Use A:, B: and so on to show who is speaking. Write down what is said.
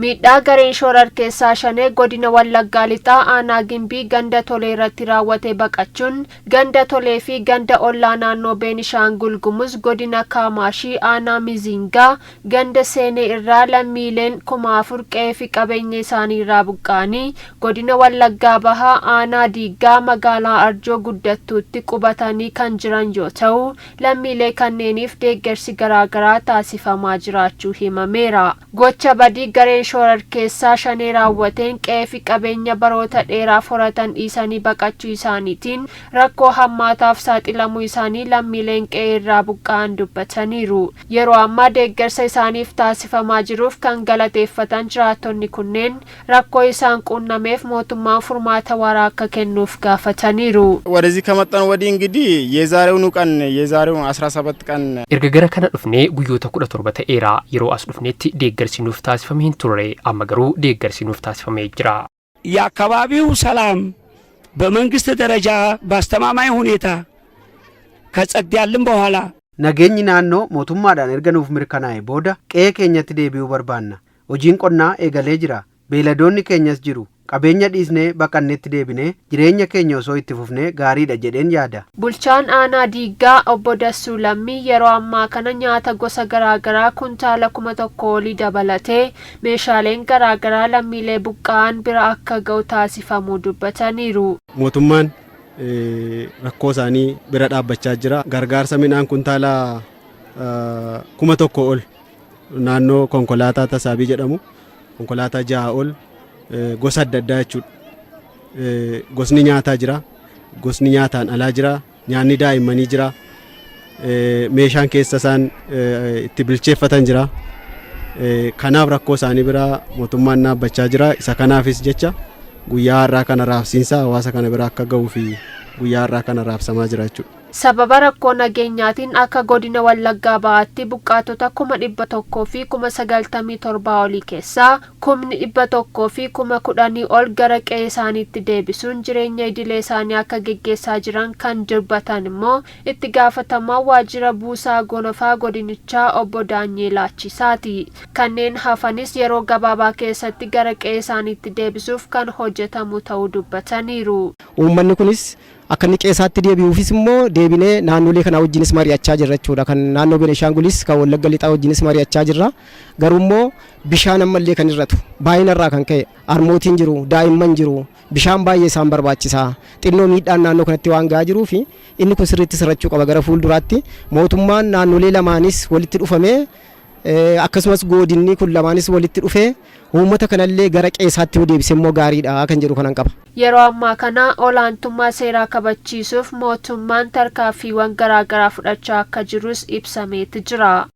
A: Miidhaa gareen shororkeessaa Shanee godina Wallaggaa Lixaa aanaa Gimbii ganda Tolee irratti raawwate baqachuun ganda Tolee fi ganda ollaa naannoo Beenishaangul Gumuz godina Kaamaashii aanaa Mizingaa ganda Seenee irraa lammiileen 4,000 qe'ee fi qabeenya isaanii irraa buqqa'anii godina Wallaggaa Bahaa aanaa Diiggaa magaalaa Arjoo Guddattuutti qubatanii kan jiran yoo ta'u, lammiilee kanneeniif deeggarsi garaagaraa taasifamaa jiraachuu himameera. Gocha badii gareen shororkeessaa Shanee raawwateen qe'ee fi qabeenya baroota dheeraaf horatan dhiisanii baqachuu isaaniitiin rakkoo hammaataaf saaxilamuu isaanii lammiileen qe'ee irraa buqqa'an dubbataniiru. Yeroo ammaa deeggarsa isaaniif taasifamaa jiruuf kan galateeffatan jiraattonni kunneen, rakkoo isaan quunnameef mootummaan furmaata waaraa akka kennuuf gaafataniiru.
B: ወደዚህ ከመጣን ወዲህ እንግዲህ የዛሬውን ቀን የዛሬውን 17 ቀን
C: Erga gara kana dhufnee guyyoota 17 ta'eera. Yeroo as dhufnetti deeggarsi nuuf taasifame hin turre. Amma garuu deeggarsi nuuf taasifamee jira.
D: የአካባቢው ሰላም በመንግስት ደረጃ በአስተማማኝ ሁኔታ ከጸዳልን በኋላ
E: Nageenyi naannoo mootummaadhaan erga nuuf mirkanaa'e booda qe'ee keenyatti deebi'uu barbaanna. Hojiin qonnaa eegalee jira. Beeyladoonni keenyas jiru. Qabeenya dhiisnee baqannetti deebinee jireenya keenya osoo itti fufnee gaariidha jedheen yaada.
A: Bulchaan aanaa Diiggaa obbo Dassuu Lammii yeroo ammaa kana nyaata gosa garaagaraa kuntaala 1,000 olii dabalatee meeshaaleen garaagaraa lammiilee buqqa'an bira akka ga'u taasifamuu dubbataniiru.
F: Mootummaan rakkoo isaanii bira dhaabbachaa jira. Gargaarsa midhaan kuntaala 1,000 ol naannoo konkolaataa tasaabii jedhamu konkolaataa ja'a ol gosa adda addaa jechuudha. Gosni nyaataa jira, gosni nyaataan alaa jira, nyaanni daa'immanii jira, meeshaan keessa isaan itti bilcheeffatan jira. Kanaaf rakkoo isaanii bira mootummaan dhaabbachaa jira. Isa kanaafis jecha guyyaa har'aa kana raabsiinsa hawaasa kana bira akka ga'uu fi guyyaa har'aa kana raabsamaa jira jechuudha.
A: Sababa rakkoo nageenyaatiin akka godina Wallaggaa Bahaatti buqqaatota 197,000 olii keessaa 110,000 ol gara qe'ee isaaniitti deebisuun jireenya idilee isaanii akka geggeessaa jiran kan dubbatan immoo itti gaafatamaa waajjira buusaa gonofaa godinichaa obbo Daanyee Laachisaati. Kanneen hafanis yeroo gabaabaa keessatti gara qe'ee isaaniitti deebisuuf kan hojjetamu ta'uu dubbataniiru.
G: Uummanni kunis akka inni qe'eesaatti deebi'uufis immoo deebinee naannolee kanaa wajjinis mari'achaa jirra jechuudha. Kan naannoo Benishaangulis kan Wallagga Lixaa wajjinis mari'achaa jirra. Garuu immoo bishaan ammallee kan irratu baay'ina irraa kan ka'e harmootiin jiru, daa'imman jiru, bishaan baay'ee isaan barbaachisa. Xinnoo miidhaan naannoo kanatti waan gahaa jiruu fi inni kun sirriitti sirrachuu qaba. Gara fuulduraatti mootummaan naannolee lamaanis walitti dhufamee, akkasumas godinni kun lamaanis walitti dhufee uummata kanallee gara qe'eesaatti yoo deebise immoo gaariidha kan jedhu kanan qaba.
A: Yeroo ammaa kana olaantummaa seeraa kabachiisuuf mootummaan tarkaanfiiwwan garaagaraa fudhachaa akka jirus ibsameeti jira.